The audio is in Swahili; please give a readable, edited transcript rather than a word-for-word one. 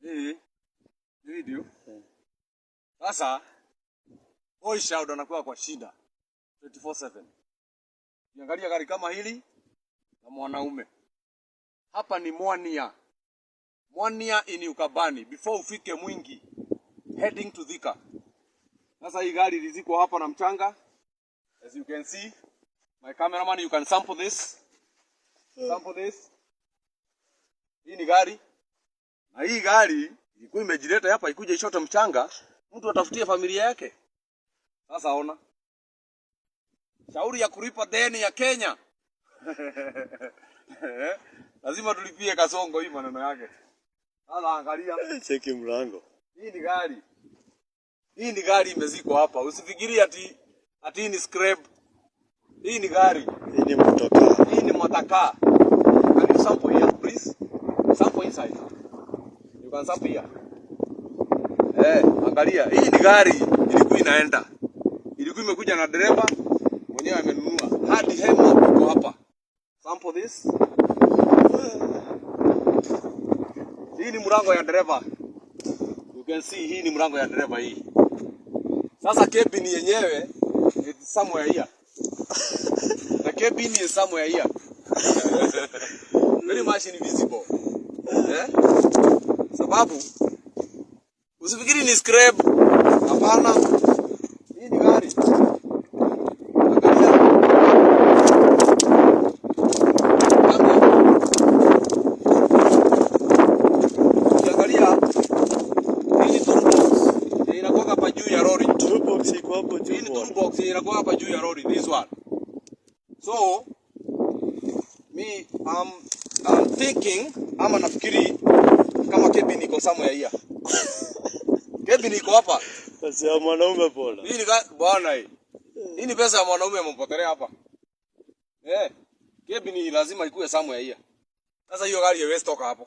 Hii ni video. Sasa boy child anakuwa kwa shida 24/7. Ukiangalia gari kama hili na mwanaume. Hapa ni Mwania. Mwania in Ukabani before ufike Mwingi, heading to Thika. Sasa hii gari ilizikwa hapa na mchanga. As you can see, my cameraman, you can sample this. Sample this. Hii ni gari. Na hii gari ilikuwa imejileta hapa ikuja ishote mchanga, mtu atafutie familia yake. Sasa ona. Shauri ya kulipa deni ya Kenya. Lazima tulipie Kasongo hii maneno yake. Sasa angalia. Cheki mlango. Hii ni gari. Hii ni gari imezikwa hapa. Usifikirie ati hii ni scrap. Hii ni gari. Hii ni motokaa. Hii ni motokaa. Can you sample here, please? Sample inside. You can sample here. Eh, angalia. Hii ni gari ilikuwa inaenda. Ilikuwa imekuja na dereva mwenyewe amenunua. Hadi hema iko hapa. Sample this. Hii ni mlango ya dereva. You can see hii ni mlango ya dereva hii. Sasa cabin yenyewe is somewhere here. The cabin is somewhere here. Very much invisible. Eh? Sababu usifikiri ni scrap. Hapana. Hii ni gari. Angalia. Angalia. Ukiangalia hii ni toolbox. Inakuwa hapa juu ya lori. Toolbox iko hapo Hii juu ni bwana. toolbox inakuwa hapa juu ya lori, this one. So me I'm thinking ama nafikiri kama cabin iko somewhere here. Cabin iko hapa. Pesa ya mwanaume bwana. Hii ni bwana hii. Hii ni pesa ya mwanaume amempotelea hapa. Eh, cabin lazima ikuwe somewhere here. Sasa hiyo gari haiwezi toka hapo.